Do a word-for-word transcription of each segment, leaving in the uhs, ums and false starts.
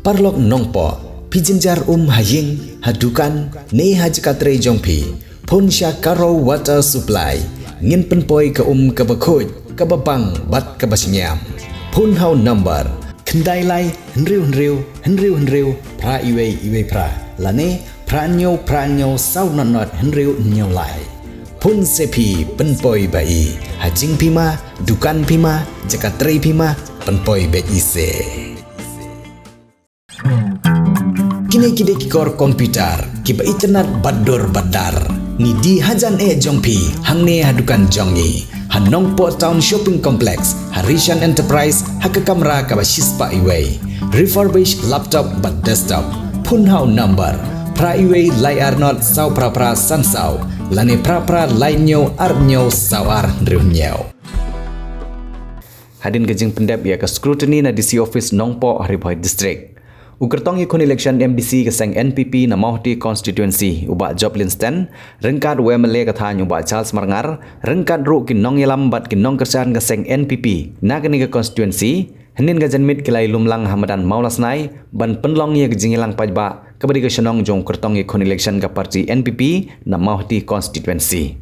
Paralok Nongpoh, phi jynjar um ha ïing, ha dukan, ne ha jaka trei jong phi, phone sha Karo Water Supply. Ngin pynpoi ka um kaba khuid, kaba bang bad kaba shngiam. Phone ha u number khyndai lai hynriew hynriew hynriew hynriew phra iwei iwei phra, lane phra hynñiew phra hynñiew saw nod nod hynriew hynñiew lai. Phone se phi, pynpoi ba i. Ha jingpima, dukan pima, jaka trei pima, pynpoi beit i se. Kine ki dei ki kor computer kiba itynnad bad dur bad dar. Ngi die hajan eh jong phi hangne ha dukan jong ngi, ha Nongpoh Town Shopping Complex, ha Rishan Enterprise, ha ka kamra kaba shispah iwei. Refurbish laptop bad desktop. Phone ha u number phra iwei lai ar nod saw phra phra san saw, lane phra phra lai hynñiew ar hynñiew saw ar hynriew hynñiew. Hadien ka jingpyndep ïa ka scrutiny na D C office Nongpoh ha Ri Bhoi District, u kyrtong ïakhun election M D C ka seng N P P na Mawhati constituency, u Bah Joplin Sten, ryngkat u M L A ka thaiñ, u Bah Charles Marngar, ryngkat ruh ki nongïalam bad ki nongkyrshan ka seng N P P na kane ka constituency, hynnin ka janmiet ki la ïalum lang ha madan Mawlasnai ban pynlong ïa ka jingïalang paidbah kaba dei ka shnong jong u kyrtong ïakhun election ka party N P P na Mawhati constituency.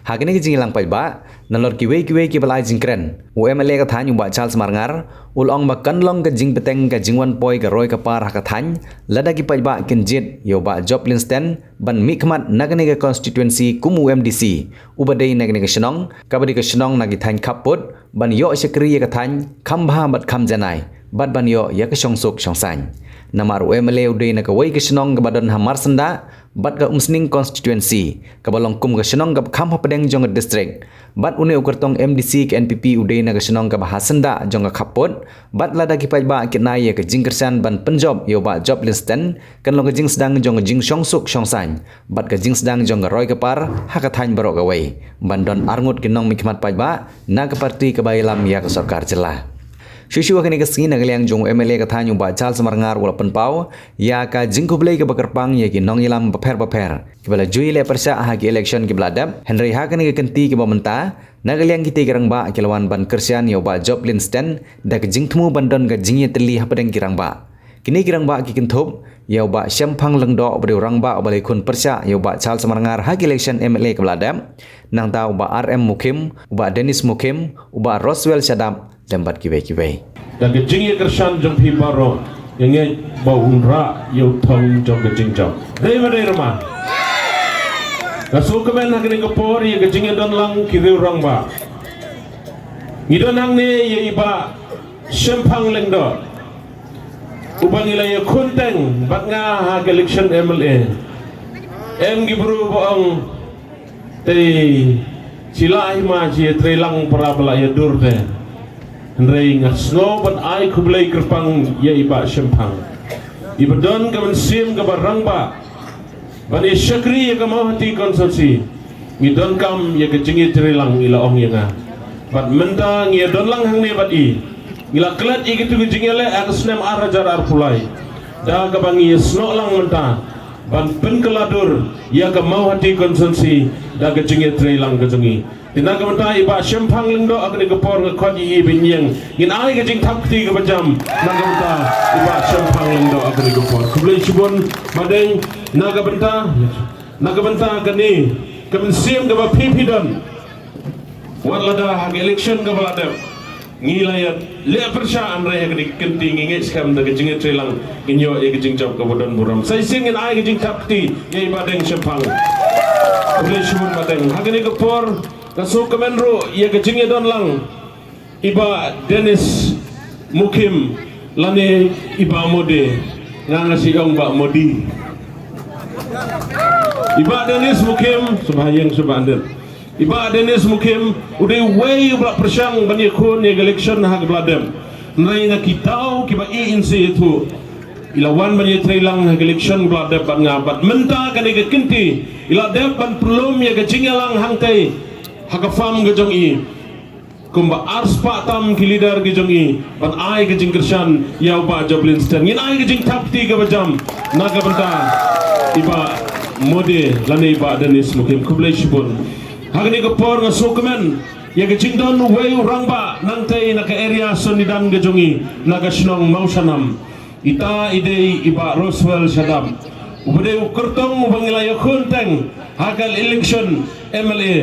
Ha kane ka jingïalang paidbah, nalor kiwei kiwei kiba la ai jingkren, u M L A ka thaiñ, u Bah Charles Marngar, u la ong ba kan long ka jingbteng ka jingwan poi ka roi ka par ha ka thaiñ lada ki paidbah kin jied ïa u Bah Joplin Sten ban mihkhmat na kane ka constituency kum u M D C uba dei na kane ka shnong kaba dei ka shnong na ki thaiñ khappud, ban ïoh shakri ïa ka thaiñ kham bha bad kham janai, bad ban ïoh ïa ka shongsuk shongsaiñ. Namar u M L A u dei na kawei ka shnong kaba don ha Marsyndah bad ka Umsning constituency, kaba long kum ka shnong kaba kham hapdeng jong ka district. Bad une u kyrtong M D C ka N P P u dei na ka shnong kaba ha syndah jong ka khappud, bad lada ki paidbah kin ai ïa ka jingkyrshan ban pynjop ïa u Bah Joplin Sten, kan long ka jingsdang jong ka jingshongsuk shongsaiñ bad ka jingsdang jong ka roi ka par ha ka thaiñ baroh kawei, ban don arngut ki nongmihkhmat paidbah na ka party kaba ïalam ïa ka sorkar jylla. Shuh shuh ha kane ka sngi, na ka liang jong u M L A ka thaiñ, u Bah Charles Marngar, u la pynpaw ïa ka jingkhublei kaba kyrpang ïa ki nongïalam bapher bapher kiba la ju ïaleh pyrshah ha ki election kiba la dep, hynrei ha kane ka kynti kaba mynta, na ka liang kitei ki rangbah ki la wan ban kyrshan ïa u Bah Joplin Sten da ka jingthmu ban don ka jingïatylli hapdeng ki rangbah. Kine ki rangbah ki kynthup ïa u Bah Shemphang Lyngdoh, uba dei u rangbah uba la ïakhun pyrshah ïa u Bah Charles Marngar ha ki election M L A kaba la dep, nangta u Bah R M Mukhim, u Bah Dennis Mukhim, u Bah Roswell Shadap, lem bad kiwei kiwei. Da ka jingïakyrshan jong phi baroh, nga ngeit ba un rah ïa u thong jong ka jingjop. Dei ba dei, rama? Nga sngewkmen ha kane ka por ïa ka jingïadon lang ki riew rangbah. Ngi don hangne ïa i Bah Shemphang Lyngdoh, uba ngi la ïakhun teng bad nga ha ka election M L A. Em ki briew ba ong, te shi la hima shi ïatreilang para ba la ïadur te. Hynrei nga sngew ban ai khublei kyrpang ïa i Bah Shemphang, iba don ka mynsiem kaba rangbah ban ïa shakri ïa ka Mawhati constituency. Ngi donkam ïa ka jingïatreilang, i la ong ïa nga. Bad mynta ngi ïadon lang hangne bad i, ngi la klet ïa kito ki jingïaleh ha ka snem ar hajar arphew lai, da kaba ngi ïasnoh lang mynta ban pynkylla dur ïa ka Mawhati constituency da ka jingïatreilang ka jong i. Te na ka bynta i Bah Shemphang Lyngdoh, ha kane ka por nga khot ïa i ban ïeng. Ngin ai ka jingthap kti kaba jam na ka bynta i Bah Shemphang Lyngdoh ha kane ka por. Khublei shibun Bah Deng. Na ka bynta, na ka bynta kane ka mynsiem kaba phi phi don, wat lada ha ka election kaba la dep ngi la ïaleh pyrshah, hynrei ha kane ka kynti ngi ngeit skhem da ka jingïatreilang ngin ïoh ïa ka jingjop kaba don burom. Sa shisien ngin ai ka jingthap kti ïa i Bah Deng Shemphang. Khublei shibun Bah Deng. Ha kane ka por nga sngewkmen ruh ïa ka jingïadon lang i Bah Dennis Mukhim, lane i Bah Mode. Nga nga shu ong Bah Modi. I Bah Dennis Mukhim, sngewbha ïeng, sngewbha ndit. I Bah Dennis Mukhim u dei uwei uba la pyrshang ban ïakhun ïa ka election ha kaba la dep. Hynrei na ki daw kiba i, in sa ïathuh, i la wan ban ïatreilang ha ka election kaba la dep bad nga, bad mynta kane ka kynti i la dep ban pynlum ïa ka jingïalang hangtei ha ka farm ka jong i, kumba arspah tam ki leader ki jong i, ban ai ka jingkyrshan ïa u Bah Joplin Sten. Ngin ai ka jingthap kti kaba jam na ka bynta i Bah Mode lane i Bah Dennis Mukhim. Khublei shibun. Ha kane ka por nga sngewkmen ïa ka jingdon uwei u rangbah nangtei na ka area Sonidan ka jong i, na ka shnong Mawshanam. Ita i dei i Bah Roswell Shadap, uba dei u kyrtong uba ngi la ïakhun teng ha ka election M L A.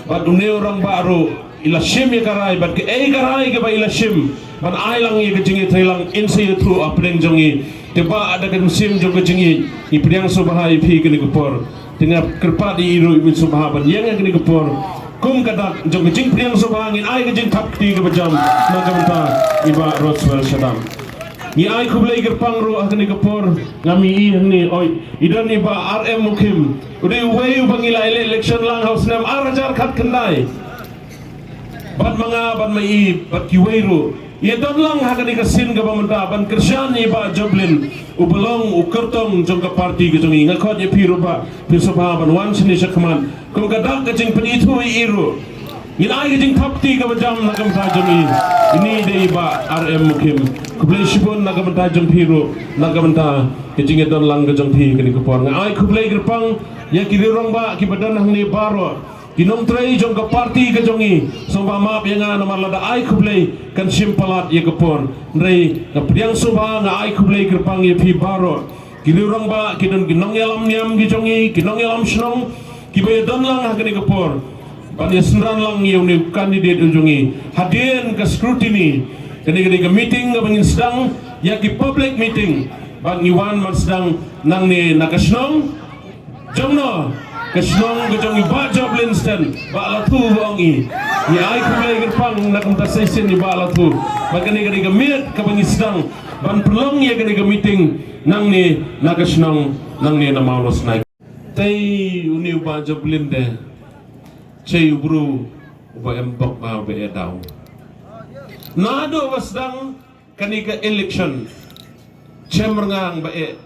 Bad une u rangbah ruh i la shim ïa ka rai, bad kaei ka rai kaba i la shim ban ai lang ïa ka jingïatreilang, ngin sa ïathuh hapdeng jong ngi. Te Bah, da ka mynsiem jong ka jingïeit, ngi pdiang sngewbha ïa phi kane ka por. Te nga kyrpad ïa i ruh, i mynsiem sngewbha ban ïeng ha kane ka por. Kum ka dak jong ka jingpdiang sngewbha, ngin ai ka jingthap kti kaba jam na ka bynta i Bah Roswell Shadap. Ngi ai khublei kyrpang ruh ha kane ka por. Ngam ïohi hangne, oi, i don i Bah R M Mukhim, u dei uwei uba ngi la ïaleh election lang ha u snem ar hajar khatkhyndai. Bad ma nga, bad ma i, bad kiwei ruh, ïa don lang ha kane ka sien kaba mynta ban kyrshan ïa i Bah Joblin, uba long u kyrtong jong ka party ka jong i. Nga khot ïa phi ruh Bah, phin sngewbha ban wan shane shakhmat. Kum ka dak ka jingpynithuh ïa i ruh, ngin ai ka jingthap kti kaba jam na ka bynta jong i. Ine i dei i Bah R M Mukhim. Khublei shibun na ka bynta jong phi ruh, na ka bynta ka jingïadon lang ka jong phi kane ka por. Nga ai khublei kyrpang ïa ki riew rangbah kiba don hangne baroh, ki nongtrei jong ka party ka jong i. Sngewbha map ïa nga namar lada ai khublei kan shim palat ïa ka por. Hynrei nga pdiang sngewbha, nga ai khublei kyrpang ïa phi baroh. Ki riew rangbah, ki don ki nongïalam niam ki jong i, ki nongïalam shnong, kiba ïadon lang ha kane ka por ban ïasynran lang ïa une u candidate u jong i. Hadien ka scrutiny, kane ka dei ka meeting kaba ngin sdang ïa ki public meeting, bad ngi wan ban sdang nangne na ka shnong jong no, ka shnong ka jong i Bah Joblin Sten, Bah Lathu ba ong i. Ngi ai khublei kyrpang na ka bynta sa shisien i Bah Lathu. Bad kane ka dei ka miet kaba ngi sdang ban pynlong ïa kane ka meeting nangne na ka shnong, nangne na Mawlasnai. Tei une u Bah Joblin de, tei u briew uba em bok ba, ba eh daw. Naduh ba sdang kane ka election, chem rngang ba eh.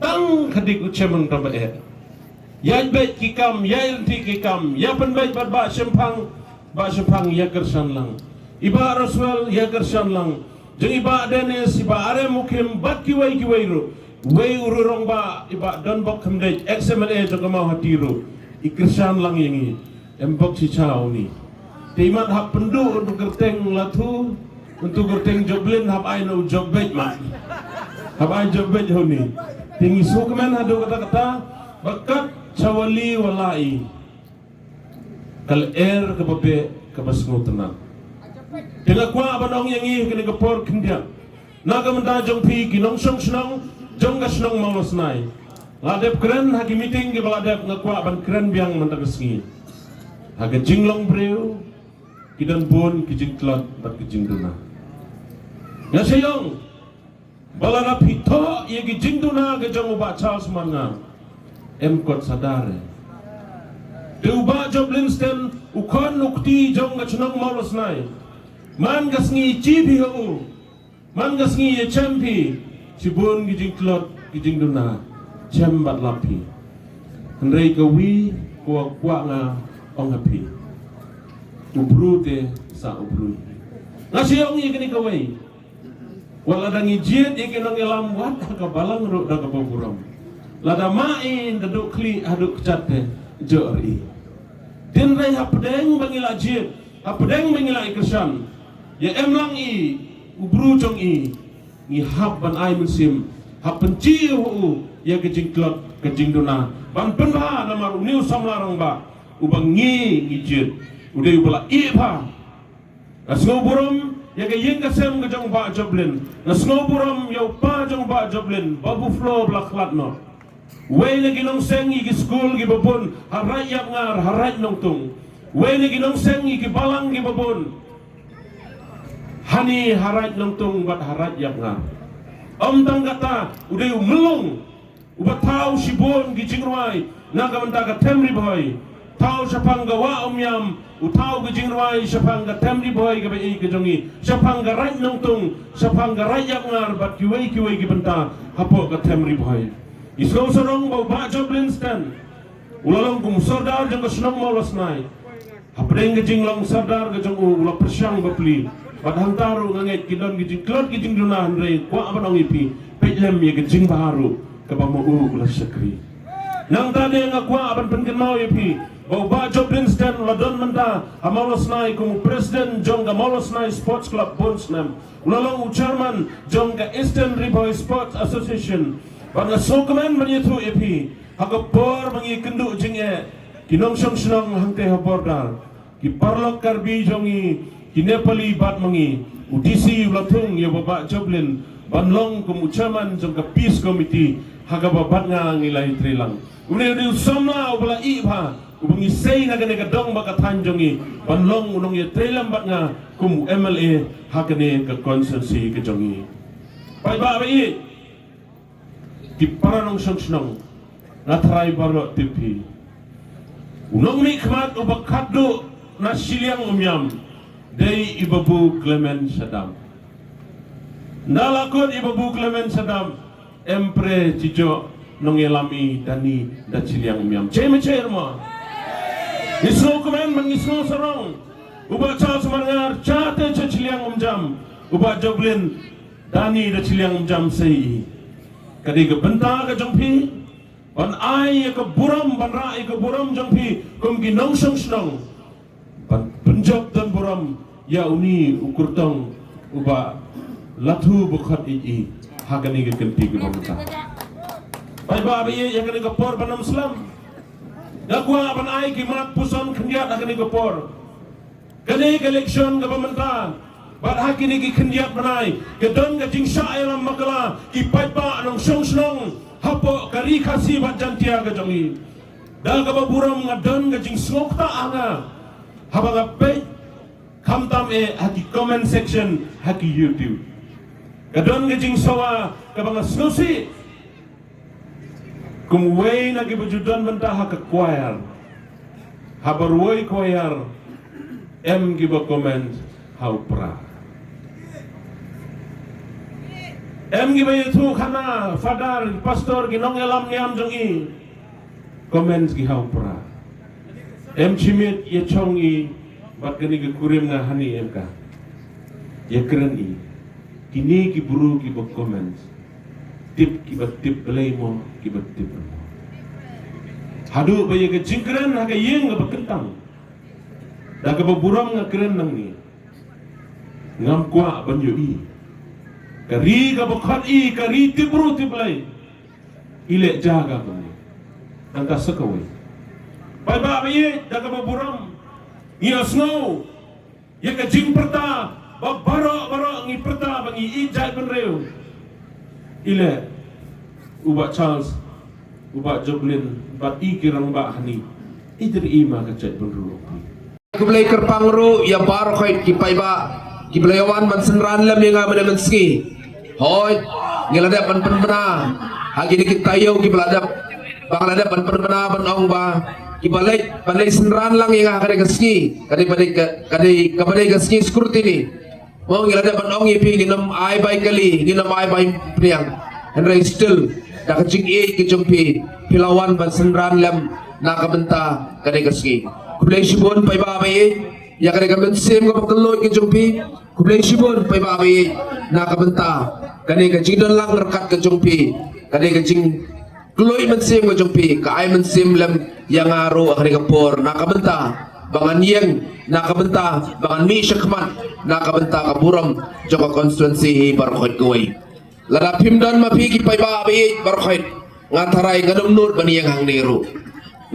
Tang ka dik u chem rngang ba eh. Ïa beit ki kam, ïa lynti ki kam, ïa pynbeit bad Bah Shemphang, Bah Shemphang ïa kyrshan lang. I Bah Roswell ïa kyrshan lang. Jong i Bah Dennis, i Bah R M Mukhim, bad kiwei kiwei ruh. Wei u rangbah, i Bah Donbok Khymdeit, ex M L A jong ka Mawhati ruh, i kyrshan lang ïa ngi. Em bok shisha uni. Te i mat hap pynduh u kyrteng Lathu, u kyrteng Joblin, hap ai na u Jobbeit mat. Hap ai Jobbeit ha uni. Te ngi sngewkmen haduh katta katta, ba kat cha wali wala i, ka lyer kaba beh kaba sngewtynnat. Te nga kwah ban ong ïa ngi ha kane ka por khyndiat, na ka bynta jong phi ki nongshong shnong jong ka shnong Mawlasnai, la dep kren ha ki meeting kiba la dep, nga kwah ban kren biang mynta ka sngi. Ha ka jinglong briew ki don bun ki jingtlot bad ki jingduna. Nga shu ong ba lada phi thoh ïa ki jingduna ka jong u Bah Charles Marngar, em kot sadar eh. Te u Bah Joblin Sten u khon u kti jong ka shnong Mawlasnai. Man ka sngi chi phi ha u, man ka sngi ïa chem phi, shibun ki jingtlot ki jingduna, chem bad lap phi. Hynrei ka wi ka kwah nga ong ha phi, u bru te sa u bru. Nga shu ong ïa kane kawei. Wat lada ngi jied ïa ki nongïalam wat ha ka balang ruh da kaba burom. Lada ma i da duh khlieh haduh kjat te jor i. Hynrei hapdeng ba ngi la jied, hapdeng ba ngi la ïa kyrshan, ïa em lang i u bru jong i, ngi hap ban ai mynsiem, hap pynchi ïa u ïa ka jingtlot ka jingduna ban pynbha namar une u samla rangbah uba ngi ngi jied, u dei uba la ïeh bha. Nga sngewburom ïa ka ïing ka sem ka jong u Bah Joblin. Nga sngewburom ïa u pa jong u Bah Joblin, Babu Flo ba la khlad noh. Wei na ki nongseng ïa ki skul kiba bun ha Raid Yapngar, ha Raid Nongtung. Wei na ki nongseng ïa ki balang kiba bun hani ha Raid Nongtung bad ha Raid Yapngar. Ym tang kata, u dei u myllung uba thaw shibun ki jingrwai na ka bynta ka them Ri Bhoi. Thaw shaphang ka Wah Umïam, u thaw ki jingrwai shaphang ka them Ri Bhoi kaba ïeit ka jong i, shaphang ka Raid Nongtung, shaphang ka Raid Yapngar bad kiwei kiwei ki bynta hapoh ka them Ri Bhoi. Ngi sngewsarong ba u Bah Joblin Sten u la long kum u sordar jong ka shnong Mawlasnai. Hapdeng ka jinglong sordar ka jong u, u la pyrshang bapli. Bad hangta ruh nga ngeit ki don ki jingtlot ki jingduna, hynrei kwah ban ong ïa phi, peit lem ïa ka jingbha ruh kaba ma u u la shakri. Nangta de nga kwah ban pynkynmaw ïa phi, Ba u Bah Joplin Stem u la don mynta ha Mawlasnai kum u president jong ka Mawlasnai Sports Club bun snem. U la long u chairman jong ka Eastern Ri Bhoi Sports Association. Bad nga sngewkmen ban ïathuh ïa phi, ha ka por ba ngi kynduh jingeh, ki nongshong shnong hangtei ha border, ki paralok Karbi jong ngi, ki Nepali bad ma ngi, u D C u la thung ïa u Bah Joplin ban long kum u chairman jong ka Peace Committee, ha kaba bad nga ngi la ïatrei lang. Une u dei u samla uba la ïeh bha, uba ngi sei na kane ka dong bad ka thaiñ jong ngi ban long u nongïatreilem bad nga kum u M L A ha kane ka constituency ka jong ngi. Paidbah ba ïeit, ki para nongshong shnong, nga tharai baroh tip phi. U nongmihkhmat uba khatduh na shiliang umïam dei i Babu Clement Shadap. Nda la kut i Babu Clement Shadap, em pre jijo nongïalam i Dani da shiliang umïam. Che me che mo. Ngi sngewkmen man ngi sngewsarong. U Bah Charles Marngar, chate cha shiliang umjam. U Bah Joplin, Dani da shiliang umjam sei i. Ka dei ka bynta ka jong phi ban ai ïa ka burom, ban rah ïa ka burom jong phi kum ki nongshong shnong, ban pynjop don burom ïa uni u kyrtong uba la thu ba khot ïeit i ha kane ka kynti kaba mynta. Paidbah ba ïeit, ïa kane ka por ban ym slem, nga kwah ban ai ki mat puson khyndiat ha kane ka por. Kane ka election kaba mynta bad ha kine ki khyndiat bnai, ka don ka jingshah ïalam bakla, ki paidbah nongshong shnong hapoh ka Ri Khasi bad Jaintia ka jong ngi. Da kaba burom nga don ka jingsngewkta ha nga haba nga peit, khamtam eh ha ki comment section ha ki YouTube. Ka don ka jingsawa kaba nga sngewsih. Kum uwei na kiba ju don bynta ha ka choir, ha Barwoi choir, em kiba comment ha u Pra. Em kiba ïathuh khana, father, pastor, ki nongïalam niam jong i, comment ki ha u Pra. Em chimit ïa chong i bad kane ka kurim nga hani em ka. Ïa kren i. Kine ki bru kiba comment. Tip kiba tip Blei mo, kiba tip mo. Haduh ba ïa ka jingkren ha ka ïing kaba kyntang, da kaba burom nga kren nangne. Ngam kwah ban ïohi. Ka ri kaba khot i ka ri tip bru tip Blei. I leh ja ka kumne. Nangta sa kawei. Paidbah ba ïeit, da kaba burom, ngi ïa sngew ïa ka jingpyrta ba baroh baroh ngi pyrta ba ngi ïeit jaitbynriew. I leh u Bah Charles, u Bah Joplin bad i ki rangbah hani, i dei i ma ka jaitbynriew. Khublei kyrpang ruh ïa baroh khoit ki paidbah kiba la ïa wan ban synran lem ïa nga mynne mynsngi. Hooid, ngi la dep ban pynbna ha kine ki taïew kiba la dep, ba nga la dep ban pynbna ban ong ba kiba leit ban leit synran lang ïa nga ha kane ka sngi, ka dei, ka dei ka, ka dei kaba dei ka sngi scrutiny. Mo, ngi la dep ban ong ïa phi, ngin ym ai bai kali, ngin ym ai bai pdiang. Hynrei still, da ka jingïeit ka jong phi, phi la wan ban synran lem na ka bynta kane ka sngi. Khublei shibun paidbah ba ïeit ïa kane ka mynsiem kaba kylluid ka jong phi. Khublei shibun paidbah ba ïeit na ka bynta kane ka jingdon lang ryngkat ka jong phi, kane ka jing kylluid mynsiem ka jong phi ka ai mynsiem lem ïa nga ruh ha kane ka por na ka bynta ba ngan ïeng, na ka bynta ba ngan mih shakhmat, na ka bynta ka burom jong ka constituency hi baroh khoit kawei. Lada phim don ma phi ki paidbah ba ïeit baroh khoit, nga tharai ngan ym nud ban ïeng hangne ruh.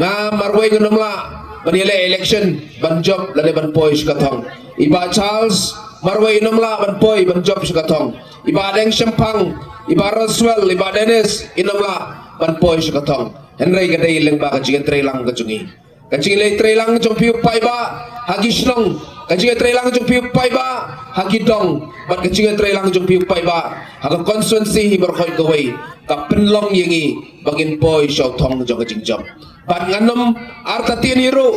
Nga marwei ngan ym lah ban ïaleh election ban jop lane ban poi sha ka thong. I Bah Charles marwei un ym lah ban poi ban jop sha ka thong. I Bah Deng Shemphang, i Bah Roswell, i Bah Dennis, un ym lah ban poi sha ka thong. Hynrei ka dei lyngba ka jingïatreilang ka jong ngi. Ka jingïatreilang jong phi u paidbah ha ki shnong, ka jingïatreilang jong phi u paidbah ha ki dong, bad ka jingïatreilang jong phi u paidbah ha ka constituency hi baroh khoit kawei, ka pynlong ïa ngi ba ngin poi sha u thong jong ka jingjop. Bad ngan ym artatien hi ruh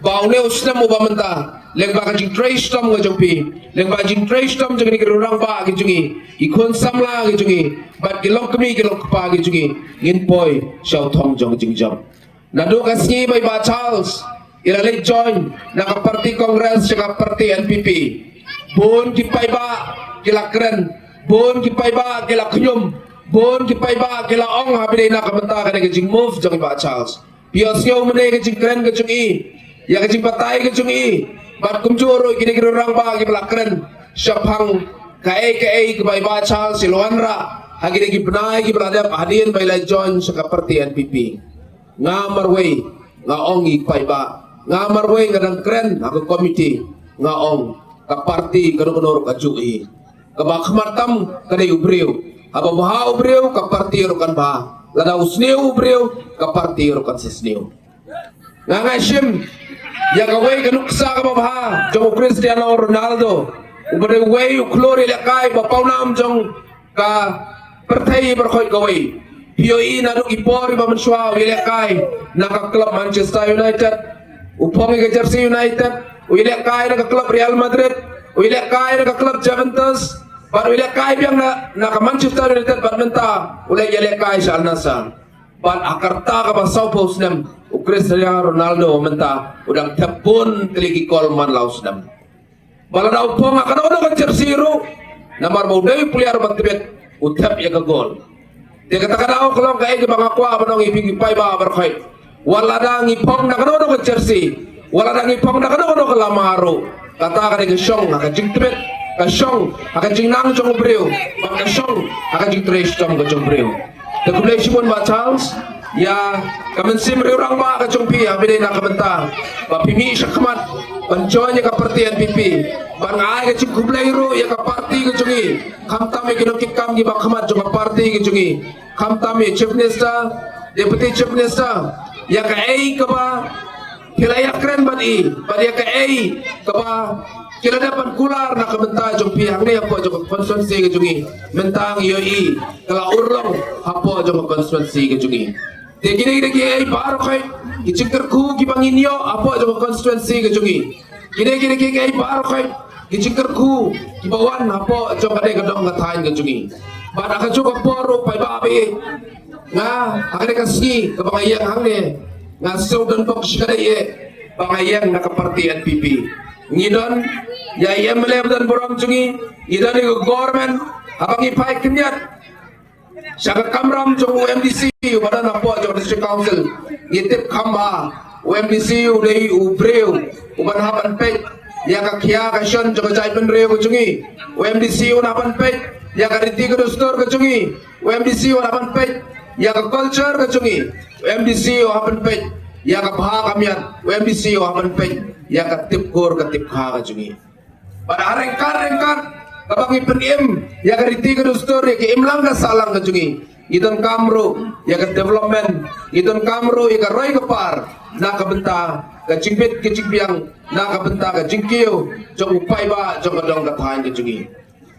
ba une u snem uba mynta, lyngba ka jingtrei shitom ka jong phi, lyngba ka jingtrei shitom jong kine ki rangbah ki jong ngi, ki khun samla ki jong ngi, bad ki longkmie ki longkpa ki jong ngi, ngin poi sha u thong jong ka jingjop. Naduh ka sngi ba i Bah Charles i la leit join na ka party Congress sha ka party N P P, bun ki paidbah ki la kren, bun ki paidbah ki la khñium, bun ki paidbah ki la ong ha phi dei na ka bynta kane ka jingmove jong i Bah Charles. Phi ïohsngew mynne ka jingkren ka jong i, ïa ka jingbatai ka jong i, bad kumjuh ruh kine ki rangbah kiba la kren shaphang kaei kaei kaba i Bah Charles i la wanrah ha kine ki bnai kiba la dep hadien ba i la join sha ka party N P P. Nga marwei nga ong i paidbah, nga marwei nga dang kren ha ka komiti, nga ong ka party kano kano ruh ka juh hi. Kaba khmat tam ka dei u briew. Haba bha u briew ka party ruh kan bha. Lada u sniew u briew ka party ruh kan sa sniew. Nga nga shim ïa kawei ka nuksa kaba bha jong u Cristiano Ronaldo, uba dei uwei u khlur ïalehkai ba pawnam jong ka pyrthei baroh kawei. Phi ïohi naduh ki por ba mynshuwa u ïalehkai na ka klub Manchester United, u phong ïa ka jersey United, u ïalehkai na ka klub Real Madrid, u ïalehkai na ka klub Juventus, bad u ïalehkai biang na, na ka Manchester United, bad mynta u leit ïalehkai sha Al Nassr. Bad ha ka rta kaba sawphew snem u Cristiano Ronaldo mynta u dang thep bun tylli ki kol man la u snem. Ba lada u phong ha kano kano ka jersey ruh, namar ba u dei u player ba tbit, u thep ïa ka gol. Te kata ka daw ka long kaei kaba nga kwah ban ong ïa phi ki paidbah baroh. Wat lada ngi phong na kano kano ka jersey, wat lada ngi phong na kano kano ka lama ruh, kata ka dei ka shong ha ka jingtbit, ka shong ha ka jingnang jong u briew, bad ka shong ha ka jingtrei shitom ka jong u briew. Te khublei shibun Bah Charles ïa ka mynsiem rangbah ka jong phi ha ba dei na ka bynta ba phi mih shakhmat ban join ïa ka party N P P. Bad nga ai ka jingkhublei ruh ïa ka party ka jong i, khamtam ïa ki nongkitkam kiba khmat jong ka party ka jong i, khamtam ïa Chief Minister, Deputy Chief Minister, ïa kaei kaba phi la ïakren bad i, bad ïa kaei kaba ki la dep ban kular na ka bynta jong phi hangne hapoh jong ka constituency ka jong i. Mynta ngi ïohi ka la urlong hapoh jong ka constituency ka jong i. Te kine kine kiei baroh ki jingkyrkhu kiba ngin ïoh hapoh jong ka constituency ka jong i. Kine kine kiei baroh ki jingkyrkhu kiba wan hapoh jong ka dei ka dong ka thaiñ ka jong i. Bad ha kajuh ka por ruh paidbah ba ïeit, nga ha ka dei ka sngi kaba nga ïeng hangne, nga sngewdon bok shikatdei ïa ba nga ïeng na ka party N P P. Ngi don ïa i M L A ba don burom jong ngi, ngi don ïa ka government, haba ngi phai khyndiat sha ka kamram jong u M D C uba don hapoh jong ka District Council, ngi tip kham bha u M D C u dei u briew uban hap ban peit ïa ka khia ka shon jong ka jaitbynriew ka jong ngi. U M D C un hap ban peit ïa ka riti ka dustur ka jong ngi. U M D C un hap ban peit ïa ka culture ka jong ngi. U M D C un hap ban peit ïa ka bha ka miat. U M D C un hap ban peit ïa ka tip kur ka tip kha ka jong ngi. Bad ha ryngkat ryngkat kaba ngi pynim ïa ka riti ka dustur, ïa ka imlang ka sahlang ka jong ngi, ngi donkam ruh ïa ka development, ngi donkam ruh ïa ka roi ka par na ka bynta ka jingbit ka jingbiang, na ka bynta ka jingkiew jong u paidbah jong ka dong ka thaiñ ka jong ngi.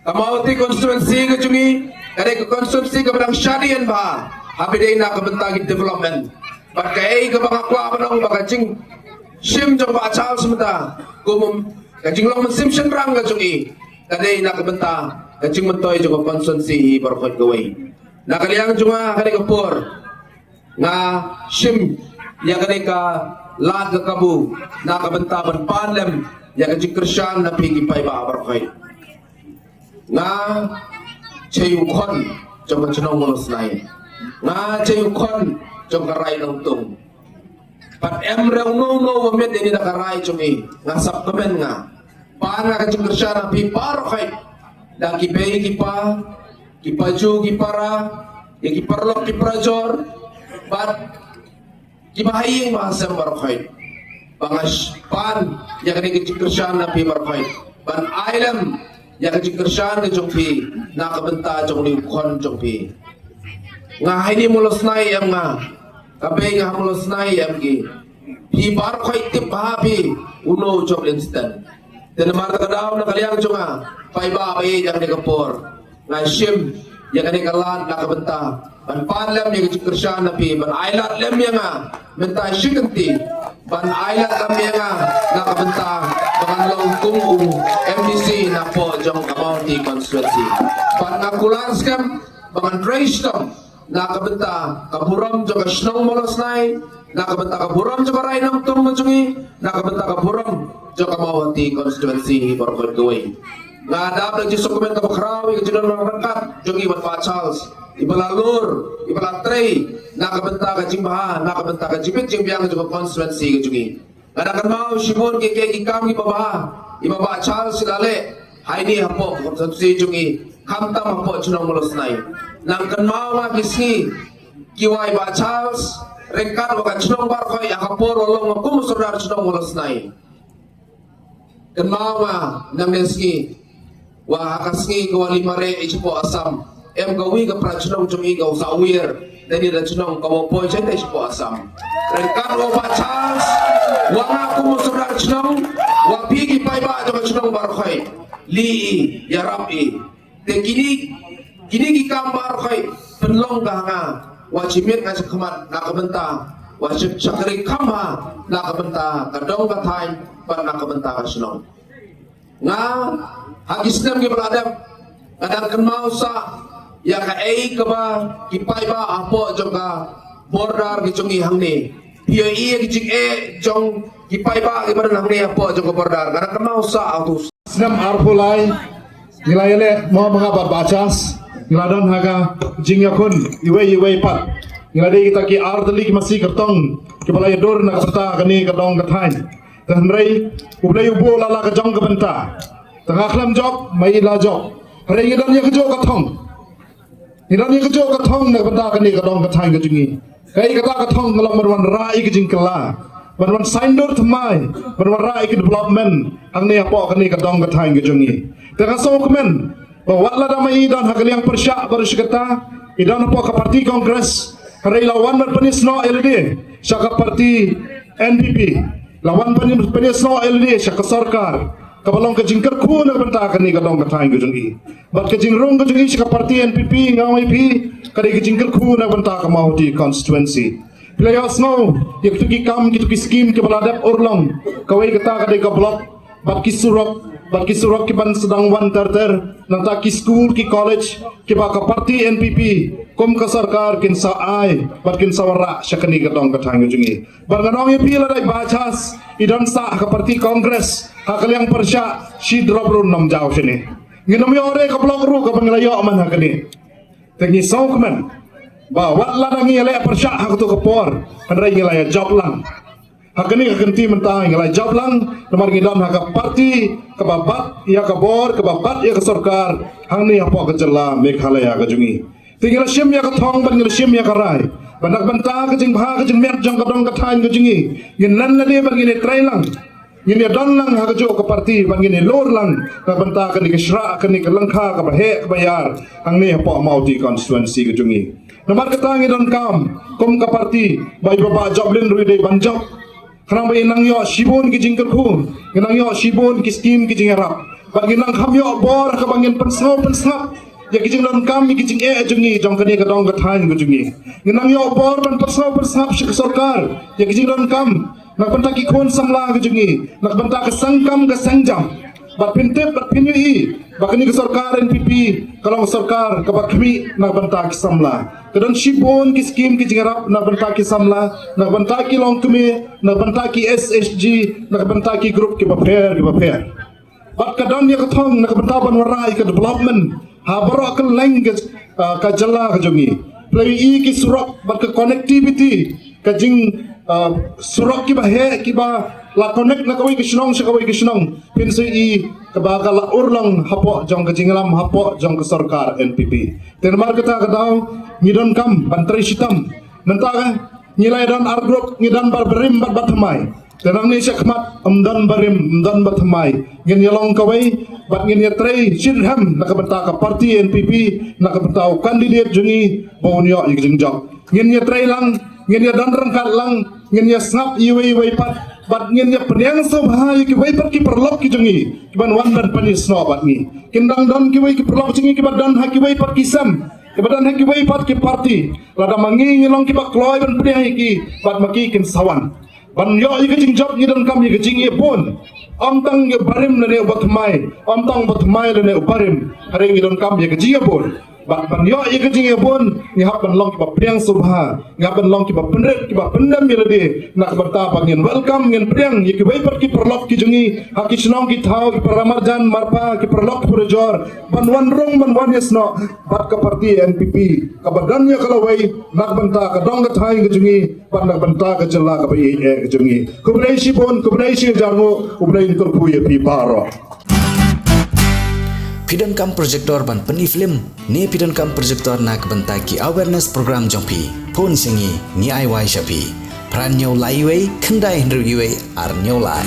Ka Mawhati constituency ka jong ngi ka dei ka constituency kaba dang shadien bha ha ba dei na ka bynta ki development. Bad kaei kaba nga kwah ban ong ba ka jingshim jong Bah Charles mynta kum ka jinglong mynsiem shynrang ka jong i ka dei na ka bynta ka jingmyntoi jong ka constituency hi baroh kawei. Na ka liang jong nga ha kane ka por nga shim ïa kane ka lad ka kabu na ka bynta ban pan lem ïa ka jingkyrshan na phi ki paidbah baroh. Nga jai u khon jong ka chnong Mawlosnai. Nga jai u khon jong ka rai Nongtung. Pat em re uno uno ba miet ïa kane ka rai jong i, nga sap kmen nga. Pan nga ka jingkyrshan ha phi baroh. Da ki bei ki pa, ki pa ju ki para, ïa ki paralok ki parajor, bad ki ba ha ïing ba ha sem baroh. Ba nga pan ïa kane ka jingkyrshan na phi baroh ban ai lem ïa ka jingkyrshan ka jong phi na ka bynta jong une u khon jong phi. Nga ha ine Mawlosnai em nga, ka bei nga ha Mawlosnai em ki. Phi baroh tip bha phi uno u Job Livingston. Te namar kata ka daw na ka liang jong nga, paidbah ba ïeit, ïa kane ka por nga shim ïa kane ka lad na ka bynta ban pan lem ïa ka jingkyrshan na phi, ban ai lad lem ïa nga mynta shi kynti, ban ai lad lem ïa nga na ka bynta ba ngan long kum u M D C na poh jong ka Mawhati constituency. Bad nga kular skhem ba ngan trei shitom na ka bynta ka burom jong ka shnong Mawlosnai, na ka bynta ka burom jong ka rai Nongtung ka jong i, na ka bynta ka burom jong ka Mawhati constituency hi baroh kawei. Nga dap da ka jingsngewkmen kaba khraw ïa ka jingdon ryngkat jong i bad Bah Charles iba la lur, iba la trei na ka bynta ka jingbha, na ka bynta ka jingbit jingbiang jong ka constituency ka jong ngi. Nga dang kynmaw shibun ki, ki, ki kam kiba bha iba Bah Charles i la leh ha ine hapoh ka constituency jong ngi, khamtam hapoh chnong Mawlasnai. Nang kynmaw nga ki sngi kiwa i Bah Charles ryngkat wa ka chnong Barkhoi ha ka por wa long nga kum u sordar chnong Mawlasnai. Kynmaw nga nangne sngi, wa ha ka sngi kawa li mareh i shapoh Assam, em kawi ka para chnong jong i kawa sah wir da ine i chnong kawa poi shane shapoh Assam. Ryngkat wa Bah Charles, wa nga kum u sordar chnong, wa phi ki paidbah jong ka chnong Barkhoi, li i, ïarap i. Te kine, kine ki kam Barkhoi pynlong ka ha nga wa shimit nga shakhmat na ka bynta wa sha, shakri kham bha na ka bynta ka dong ka thaiñ bad na ka bynta ka shnong. Nga ha ki snem kiba la dep nga dang kynmaw sah ïa kaei kaba ki paidbah hapoh jong ka border ki jong ngi hangne. Phi ïohi ïa ki jingeh jong ki paidbah kiba don hangne hapoh jong ka border. Nga dang kynmaw sah ha u snem arphew lai, ngi la ïaleh mo ma nga bad Bah Charles, ngi la don ha ka jingïakhun iwei iwei pat. Ngi la dei kita ki ar tylli ki masi kyrtong kiba la ïadur na ka bynta kane ka dong ka thaiñ. Te hynrei U Blei u buh la la ka jong ka bynta. Te nga khlem jop, ma i la jop. Hynrei ngi don ïa kajuh ka thong. Ngi don ïa kajuh ka thong na ka bynta kane ka dong ka thaiñ ka jong ngi. Kaei kata ka thong ka long ban wanrah ïa ka jingkylla, ban wan saiñdur thymmai, ban wanrah ïa ka development hangne hapoh kane ka dong ka thaiñ ka jong ngi. Te nga sngewkmen ba wat lada ma i don ha ka liang pyrshah baroh shi katta, i don hapoh ka party Congress, hynrei la wan ban pynïasnoh ïa lade sha ka party N P P. La wan pynïasnoh ïa lade sha ka sorkar kaba long ka jingkyrkhu na ka bynta kane ka dong ka thaiñ ka jong i. Bad ka jingrung ka jong i sha ka party N P P, nga ong ïa phi, ka dei ka jingkyrkhu na ka bynta ka Mawhati constituency. Phi la ïohsngew ïa kito ki kam, kito ki skim kiba la dep urlong. Kawei kata ka dei ka block, bad ki surok, bad ki surok kiban sdang wan ter ter. Nangta ki skul, ki college kiba ka party N P P kum ka sorkar kin sa ai bad kin sa wanrah sha kane ka dong ka thaiñ ka jong i. Bad ngan ong ïa phi, lada i Bah Charles i don sah ha ka party Congress ha ka liang pyrshah, shi drop ruh ym jaw shane. Ngin ym ïoh re ka block ruh kaba ngi la ïoh man ha kane. Te ngi sngewkmen ba wat lada ngi ïaleh pyrshah ha kato ka por, hynrei ngi la ïa jop lang. Ha kane ka kynti mynta ngi la ïa jop lang namar ngi don ha ka party kaba bat ïa ka bor, kaba bat ïa ka sorkar hangne hapoh ka jylla Meghalaya ka jong i. Te ngi la shim ïa ka thong bad ngi la shim ïa ka rai ba na ka bynta ka jingbha ka jingmiat jong ka dong ka thaiñ ka jong i, ngin len lade bad ngin ïatrei lang. Ngin ïadon lang ha kajuh ka party bad ngin ïalur lang na ka bynta kane ka shrah, kane ka lyngkha kaba heh kaba ïar hangne hapoh Mawhati constituency ka jong i. Namar kata ngi donkam kum ka party ba i Bah Joplin ruh i dei ban jop. Khnang ba i nang ïoh shibun ki jingkyrkhu, i nang ïoh shibun ki skim, ki jingïarap. Bad ngi nang kham ïoh bor ha kaba ngin pynsngew pynsngap ïa ki jingdonkam, ïa ki jingeh jong ngi, jong kane ka dong ka thaiñ ka jong ngi. Ngi nang ïoh bor ban pynsngew pynsngap sha ka sorkar ïa ki jingdonkam na ka bynta ki khun samla ka jong ngi, na ka bynta ka seng kam ka seng jam. Bad phin tip bad phin ïohi ba kane ka sorkar N P P ka long sorkar kaba khmih na ka bynta ki samla. Ka don shibun ki skim, ki jingïarap na ka bynta ki samla, na ka bynta ki longkmie, na ka bynta ki S H G, na ka bynta ki group kiba pher kiba pher. Bad ka don ïa ka thong na ka bynta ban wanrah ïa ka development ha baroh kylleng ka, ah, ka jylla ka jong ngi. Phi la ïohi ki surok bad ka connectivity, ka jing, ah, surok kiba heh, kiba la connect na kawei ka shnong sha kawei ka shnong. Phin sa ïohi kaba ka la urlong hapoh jong ka jingïalam, hapoh jong ka sorkar N P P. Te namar kata ka daw ngi donkam ban trei shitom. Mynta ka ngi la ïa don ar group, ngi don ba rim bad ba thymmai. Te nangne sha khmat ym don ba rim, ym don ba thymmai. Ngin ïa long kawei bad ngin ïa trei shitrhem na ka bynta ka party N P P, na ka bynta u candidate jong ngi ba un ïoh ïa ka jingjop. Ngin ïa trei lang, ngin ïa don ryngkat lang, ngin ïa sngap iwei iwei pat bad ngin ïa pynïasoh bha ïa kiwei pat ki paralok ki jong ngi kiban wan ban pynïasnoh bad ngi. Kin dang don kiwei ki paralok jong ngi kiba don ha kiwei pat ki sem, kiba don ha kiwei pat ki party. Lada ma ngi ngi long kiba kloi ban pdiang ïa ki, bad ma ki kin sa wan. Ban ïoh ïa ka jingjop ngi donkam ïa ka jingïabun. Ym tang ïa u barim lane u bathymmai, ym tang u bathymmai lane u barim. Hynrei ngi donkam ïa ka jingïabun. Bad ban ïoh ïa ka jingïabun, ngi hap ban long kiba pdiang sngewbha, ngi hap ban long kiba pynrit, kiba pyndem ïa lade, na ka bynta ba ngin welcome, ngin pdiang ïa kiwei pat ki paralok ki jong ngi ha ki shnong ki thaw, ki paramarjan marpa, ki paralok ki parajor, ban wan rung, ban wan ïasnoh bad ka party N P P, kaba don ïa ka lawei na ka bynta ka dong ka thaiñ ka jong ngi bad na ka bynta ka jylla kaba ïeit eh ka jong ngi. Khublei shibun, khublei shihajar nguh, U Blei un kyrkhu ïa phi baroh. Phi donkam projector ban pyni film ne phi donkam projector na ka bynta ki awareness program jong phi? Phone sha ngi, ngi ai wai sha phi. Phra hynñiew lai wei, khyndai hynriew wei, ar hynñiew lai.